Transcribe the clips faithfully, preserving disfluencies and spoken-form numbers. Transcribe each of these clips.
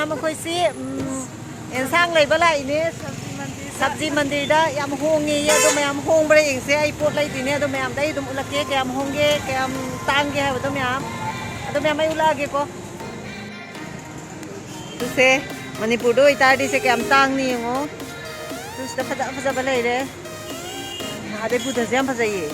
ꯃꯈꯣꯏꯁꯤ, ꯎꯝ, ꯑꯦꯟꯁꯥꯡ ꯂꯩꯕ ꯂꯥꯛꯏꯅꯦ꯫ ꯁꯕꯖꯤ ꯃꯟꯗꯤꯔꯗ ꯌꯥꯝ ꯍꯣꯡꯉꯦꯌꯦ꯫ ꯑꯗꯣ ꯃꯌꯥꯝ ꯍꯣꯡꯕ꯭ꯔꯥ ꯌꯦꯡꯁꯦ꯫ ꯑꯩ ꯄꯣꯠ ꯂꯩꯗꯣꯏꯅꯦ꯫ ꯑꯗꯣ ꯃꯌꯥꯝꯗ ꯑꯩ ꯑꯗꯨꯝ ꯎꯠꯂꯛꯀꯦ꯫ ꯀꯌꯥꯝ ꯍꯣꯡꯒꯦ, ꯀꯌꯥꯝ ꯇꯥꯡꯒꯦ ꯍꯥꯏꯕꯗꯣ ꯃꯌꯥꯝ꯫ ꯑꯗꯣ ꯃꯌꯥꯝ ꯑꯩ ꯎꯠꯂꯛꯑꯒꯦꯀꯣ꯫ ꯑꯗꯨꯁꯦ ꯃꯅꯤꯄꯨꯔꯗ ꯑꯣꯏꯇꯥꯔꯗꯤ ꯁꯦ ꯀꯌꯥꯝ ꯇꯥꯡꯅꯤ ꯌꯦꯡꯉꯣ꯫ ꯑꯗꯨ ꯁꯤꯗ ꯐꯖ ꯐꯖꯕ ꯂꯩꯔꯦ꯫ ꯑꯗꯩ ꯕꯨꯙꯁꯦ ꯌꯥꯝ ꯐꯖꯩꯌꯦ꯫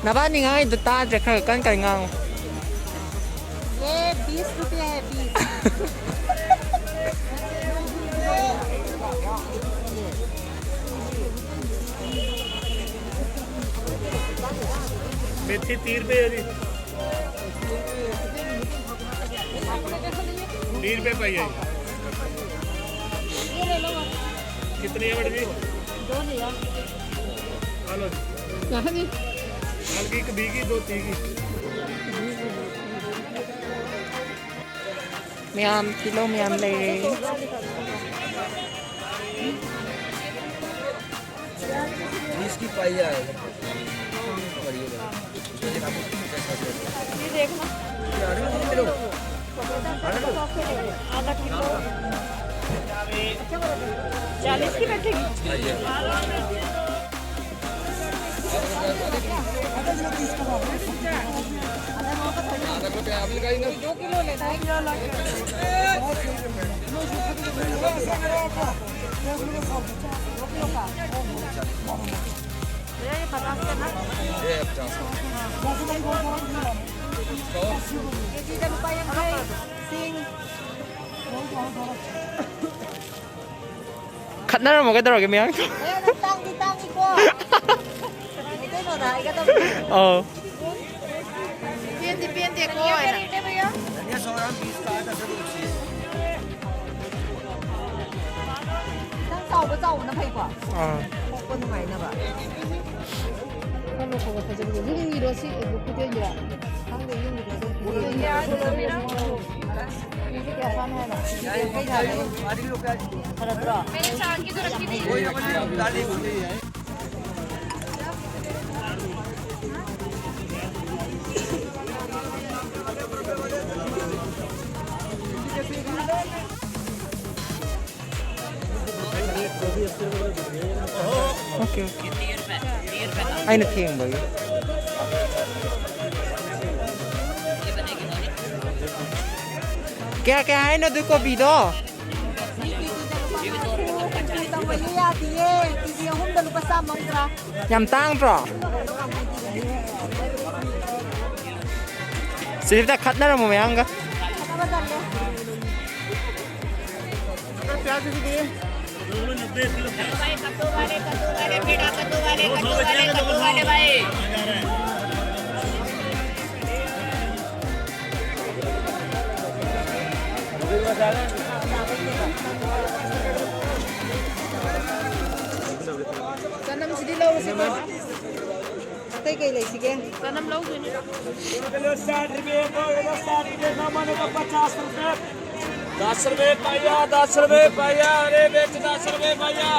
ꯅꯕꯥꯅꯤ ꯉꯥꯡꯉꯤꯗꯣ ꯇꯥꯗ꯭ꯔꯦ, ꯈꯔ ꯀꯟ ꯀꯟ ꯉꯥꯡꯉꯨ꯫ ये बीस रुपये है, बीस। मेथी तीस रुपये है जी। तीस रुपये पाई है। कितनी है मैडम जी? दो लिया। हेलो जी। कहाँ जी? हल्की एक बीघी, दो तीघी। ꯃꯌꯥꯝ, ꯇꯤꯜꯍꯧ ꯃꯌꯥꯝ ꯂꯩꯔꯦ꯫ बीस की पाई आएगा। ये देखना। आधा किलो। चालीस की बैठेगी। दो किलो लेना है। भैया, ये पचास का ना? ये पचास का। ये चीज़ रुपये में सिंग। ꯈꯠꯅꯔꯝꯃꯣ, ꯀꯩꯗꯧꯔꯒꯦ, ꯃꯌꯥꯡ? ꯑꯦ, ꯅꯪ ꯇꯥꯡꯗꯤ ꯇꯥꯡꯉꯤꯀꯣ꯫ ꯀꯩꯅꯣꯗ ꯍꯥꯏꯒꯗꯕꯅꯤ꯫ ꯑꯧ꯫ ꯄꯦꯟꯗꯤ ꯄꯦꯟꯗꯦꯀꯣ ꯍꯥꯏꯅ꯫ ꯈꯤꯇꯪ ꯆꯥꯎꯕ ꯆꯥꯎꯕꯅ ꯐꯩꯀꯣ꯫ ꯑꯥ꯫ ꯄꯣꯛꯄ ꯅꯨꯡꯉꯥꯏꯅꯕ꯫ ꯈꯜꯂꯣ, ꯈꯜꯂꯣ, ꯐꯖꯕꯗꯣ꯫ ꯌꯨꯝꯒꯤꯔꯣ ꯁꯤ ꯈꯨꯗꯦꯡꯒꯤꯔꯣ? ꯈꯪꯗꯦ, ꯌꯨꯝꯒꯤꯔꯣ ꯁꯤ ꯈꯨꯗꯦꯡꯒꯤꯔꯣ? ꯌꯥꯏ, ꯌꯥꯏ꯫ Okay, okay. ꯑꯩꯅ ꯊꯦꯡꯕꯒꯤ꯫ ꯀꯌꯥ ꯀꯌꯥ ꯍꯥꯏꯅꯣ ꯑꯗꯨ ꯀꯣꯕꯤꯗꯣ? ꯇꯧꯕꯅꯤ ꯌꯥꯗꯤꯌꯦ꯫ ꯀꯦꯖꯤ ꯑꯍꯨꯝꯗ ꯂꯨꯄꯥ ꯆꯥꯝꯃ ꯂꯧꯗ꯭ꯔꯥ? ꯌꯥꯝ ꯇꯥꯡꯗ꯭ꯔꯣ? ꯁꯤꯗ ꯈꯠꯅꯔꯝꯃꯣ ꯃꯌꯥꯝꯒ꯫ ꯈꯠꯅꯕ ꯇꯜꯂꯦ꯫ ꯆꯅꯝꯁꯤꯗꯤ ꯂꯧꯔꯁꯤꯀꯣ꯫ ꯑꯇꯩ ꯀꯩ ꯂꯩꯁꯤꯒꯦ? ꯆꯅꯝ ꯂꯧꯗꯣꯏꯅꯤ꯫ ꯀꯤꯂꯣ ꯁꯥꯠ ꯔꯨꯄꯦ, ꯀꯤꯂꯣ ꯁꯥꯠ ꯔꯨꯄꯦ, ꯅꯃꯅꯦ ꯀ ꯄꯆꯥꯁ ꯔꯨꯄꯦ꯫ ꯗꯁ ꯔꯨꯄꯦ ꯄꯩꯌꯥ, ꯗꯁ ꯔꯨꯄꯦ ꯄꯩꯌꯥ, ꯑꯔꯦ ꯕꯦꯆ ꯗꯁ ꯔꯨꯄꯦ ꯄꯩꯌꯥ꯫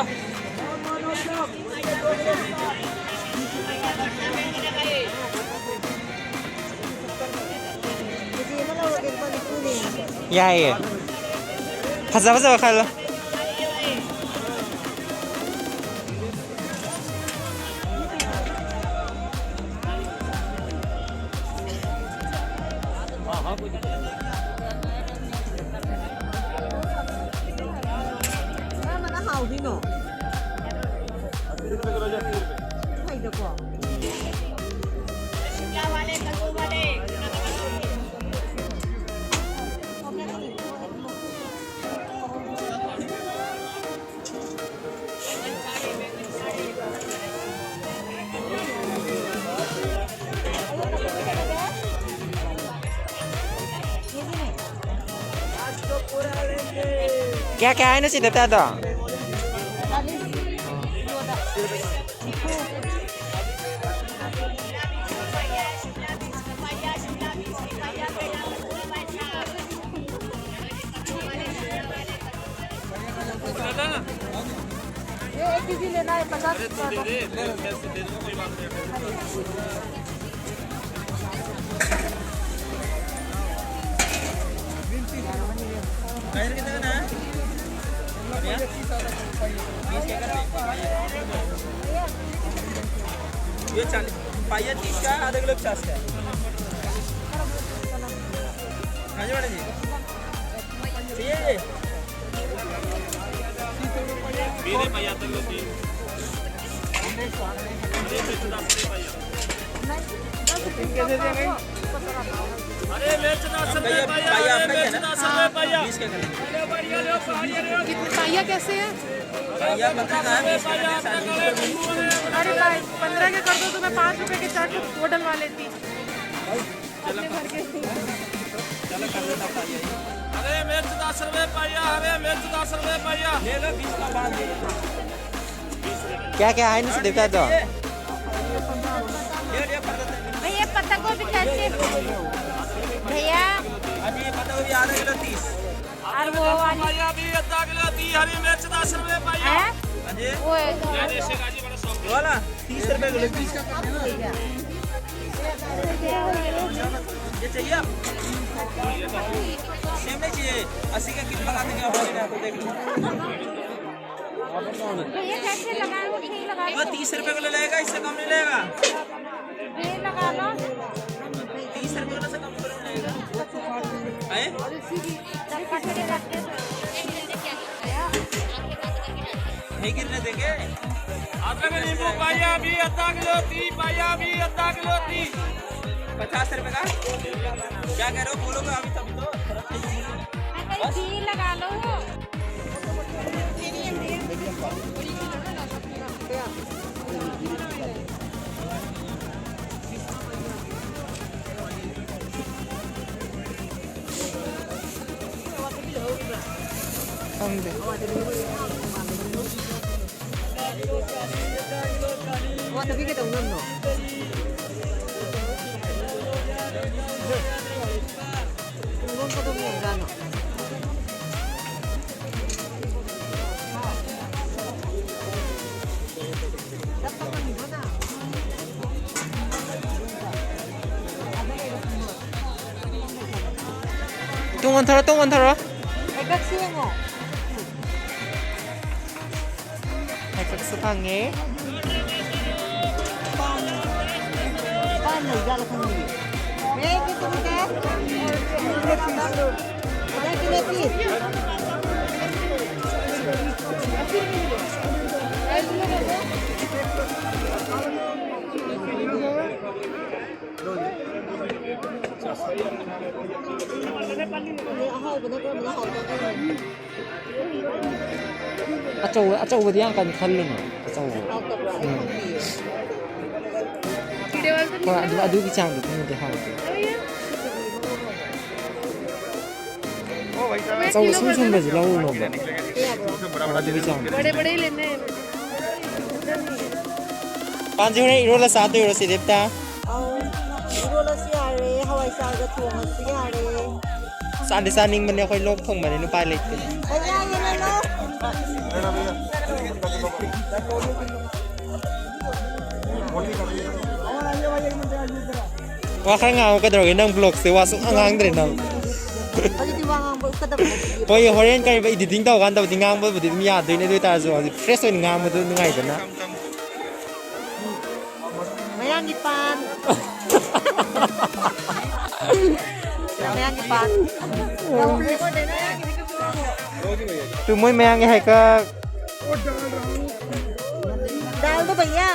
ꯌꯥꯏꯌꯦ꯫ ꯐꯖ ꯐꯖꯕ ꯈꯜꯂꯣ꯫ ꯀꯔꯝꯕꯅ ꯍꯥꯎꯗꯣꯏꯅꯣ? ꯐꯩꯗꯀꯣ꯫ क्या क्या है ना सीधे बता दो। ये एक केजी लेना है, पचास रुपया का। ये चालीस, पाइया तीस का, आधा किलो पचास का। हाँ जी मैडम जी, चाहिए ये? मेरे भैया तो लोग अरे मिर्च दस रुपए भैया, भैया, अरे मिर्च दस रुपए भैया। कितने पाइया कैसे है? भैया पन्द्रह का है, बीस का है, साढ़े तीन सौ। अरे भाई, पन्द्रह के कर दो तो मैं पाँच रुपए के चार ठो वो डलवा लेती। अपने घर के। अरे मिर्च दस रुपए पाइया, अरे मिर्च दस रुपए पाइया। ले लो, बीस का बांध दे। क्या क्या है ना सीधे बता दो। भैया, पत्ता गोभी कैसे? भैया। अभी पत्ता गोभी आधा किलो तीस। और वो वाली भैया भी आधा किलो दी, हरी मिर्च दस रुपए पाइया। है? हाँ जी। वो है। ये वाला तीस रुपए किलो। ये चाहिए आपको? सेम नहीं चाहिए, अस्सी का किलो लगा देंगे आप, देख लो। भैया कैसे लगाए, वो सही लगा लो। तीस रुपए किलो लेगा, इससे कम नहीं लेगा। ये लगा लो। तीस रुपए किलो से कम किलो नहीं लेगा। नहीं गिरने देंगे। अदरक नींबू पाया भी आधा किलो ती, पाया भी आधा किलो ती। पचास रुपए का। क्या कह रहे हो? बोलो तो अभी तब तो। बस। जी लगा लो। ꯈꯪꯗꯦ꯫ ꯇꯨꯡ ꯑꯣꯟꯊꯣꯔꯣ, ꯇꯨꯡ ꯑꯣꯟꯊꯣꯔꯣ꯫ ꯍꯩꯀꯛꯁꯨ ꯌꯦꯡꯉꯣ꯫ ꯍꯩꯀꯛꯁꯨ ꯐꯪꯉꯦ꯫ ꯄꯥꯟ ꯂꯩꯖꯥꯠꯂꯣ ꯈꯪꯗꯤꯌꯦ꯫ ꯍꯦ, ꯀꯦ ꯀꯦ ꯀꯦ꯫ ꯀꯦ ꯀꯦ ꯀꯦ꯫ ꯑꯆꯧꯕ, ꯑꯆꯧꯕꯗꯤ ꯌꯥꯝ ꯀꯟꯅ ꯈꯜꯂꯨꯅꯨ꯫ ꯑꯆꯧꯕ꯫ ꯎꯝ꯫ ꯍꯣꯏ, ꯑꯗꯨ, ꯑꯗꯨꯒꯤ ꯆꯥꯡꯗꯨꯗꯤ ꯍꯥꯎꯇꯦ꯫ ꯑꯆꯧꯕ ꯁꯨꯝ ꯁꯨꯝꯕꯁꯤ ꯂꯧꯔꯨꯅꯣꯕ꯫ ꯑꯗꯨꯒꯤ ꯆꯥꯡꯗꯣ꯫ ꯄꯥꯟꯁꯤ ꯍꯣꯔꯦꯟ ꯏꯔꯣꯜꯂ ꯆꯥꯗꯣꯏꯔꯣ ꯁꯤꯗꯤ ꯑꯝꯇ? ꯑꯧ, ꯏꯔꯣꯜꯂꯁꯨ ꯌꯥꯔꯦ, ꯍꯋꯥꯏꯖꯥꯔꯒ ꯊꯣꯡꯉꯁꯨ ꯌꯥꯔꯦ꯫ ꯆꯥꯗꯤ ꯆꯥꯅꯤꯡꯕꯅꯦ, ꯑꯩꯈꯣꯏ ꯂꯣꯛ ꯊꯨꯡꯕꯅꯤꯅ ꯎꯄꯥꯏ ꯂꯩꯇꯦ꯫ ꯍꯣꯏ, ꯌꯥꯏꯌꯦ, ꯂꯩꯔꯣ꯫ ꯋꯥ ꯈꯔ ꯉꯥꯡꯉꯨ ꯀꯩꯗꯧꯔꯒꯦ? ꯅꯪ ꯕ꯭ꯂꯣꯛꯁꯦ ꯋꯥ ꯁꯨꯡꯉꯥꯡ ꯉꯥꯡꯗ꯭ꯔꯦ ꯅꯪ꯫ ꯑꯗꯨꯗꯤ ꯋꯥ ꯉꯥꯡꯕ ꯎꯠꯀꯗꯕ ꯅꯠꯇꯤꯌꯦ꯫ ꯍꯣꯏ, ꯍꯣꯔꯦꯟ ꯀꯔꯤꯕ editing ꯇꯧꯔꯀꯥꯟꯗꯕꯨꯗꯤ ꯉꯥꯡꯕꯕꯨꯗꯤ ꯑꯗꯨꯝ ꯌꯥꯗꯣꯏꯅꯦ, ꯑꯗꯨ ꯑꯣꯏꯇꯥꯔꯁꯨ ꯍꯧꯖꯤꯛ fresh ꯑꯣꯏꯅ ꯉꯥꯡꯕꯗꯣ ꯅꯨꯡꯉꯥꯏꯗꯅ꯫ ꯃꯌꯥꯡꯒꯤ ꯄꯥꯟ꯫ ꯃꯌꯥꯡꯒꯤ ꯄꯥꯟ꯫ ꯇꯨ ꯃꯣꯏ ꯃꯌꯥꯝꯒꯤ ꯍꯩꯀꯛ꯫ दाल दो भैया।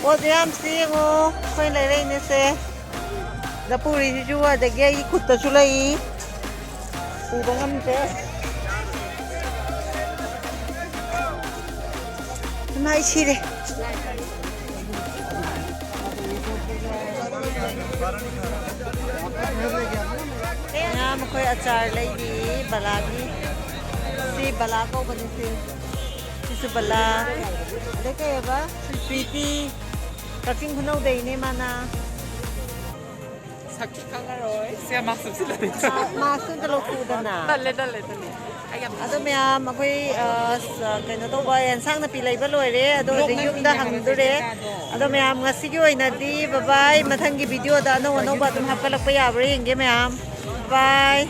ꯄꯣꯠ ꯃꯌꯥꯝꯁꯤ ꯌꯦꯡꯉꯣ, ꯑꯩꯈꯣꯏ ꯂꯩꯔꯛꯏꯅꯦꯁꯦ꯫ ꯂꯐꯨꯔꯤꯁꯤꯁꯨ, ꯑꯗꯒꯤ ꯑꯩꯒꯤ ꯈꯨꯠꯇꯁꯨ ꯂꯩ꯫ ꯎꯕ ꯉꯝꯗ꯭ꯔꯦ꯫ ꯏꯃꯥ, ꯑꯩ ꯁꯤꯔꯦ꯫ ꯃꯌꯥꯝ ꯑꯩꯈꯣꯏ ꯑꯆꯥꯔ ꯂꯩꯔꯤ ꯕꯂꯥꯒꯤ꯫ ꯁꯤ ꯕꯂꯥ ꯀꯧꯕꯅꯤ ꯁꯤ꯫ ꯁꯤꯁꯨ ꯕꯂꯥ꯫ ꯑꯗꯩ ꯀꯩ ꯍꯥꯏꯕ? ꯁ꯭ꯋꯤꯇꯤ꯫ ꯀꯛꯆꯤꯡ ꯈꯨꯅꯧꯗꯩꯅꯦ ꯃꯥꯅ꯫ ꯁꯛꯇꯤ ꯈꯪꯉꯔꯣꯏ꯫ ꯁꯦ, ꯃꯥꯁꯛ ꯁꯤꯜꯂꯅꯤ꯫ ꯃꯥ-, ꯃꯥꯁꯛ ꯑꯝꯇ ꯂꯧꯊꯣꯛꯎꯗꯅ꯫ ꯇꯜꯂꯦ, ꯇꯜꯂꯦ, ꯇꯜꯂꯦ꯫ ꯑꯩ ꯌꯥꯝ ꯑꯗꯣ ꯃꯌꯥꯝ, ꯑꯩꯈꯣꯏ, ꯑ, ꯁ-, ꯀꯩꯅꯣ ꯇꯧꯕ, ꯑꯦꯟꯁꯥꯡ ꯅꯥꯄꯤ ꯂꯩꯕ ꯂꯣꯏꯔꯦ꯫ ꯑꯗꯣ ꯍꯧꯖꯤꯛ ꯌꯨꯝꯗ ꯍꯪꯗꯣꯔꯦ꯫ ꯑꯗꯣ ꯃꯌꯥꯝ, ꯉꯁꯤꯒꯤ ꯑꯣꯏꯅꯗꯤ ꯕꯕꯥꯏ꯫ ꯃꯊꯪꯒꯤ ꯚꯤꯗꯤꯑꯣꯗ ꯑꯅꯧ ꯑꯅꯧꯕ ꯑꯗꯨꯝ ꯍꯥꯞꯀꯠꯂꯛꯄ ꯌꯥꯕ꯭ꯔꯥ ꯌꯦꯡꯒꯦ ꯃꯌꯥꯝ꯫ ꯕꯥꯏ꯫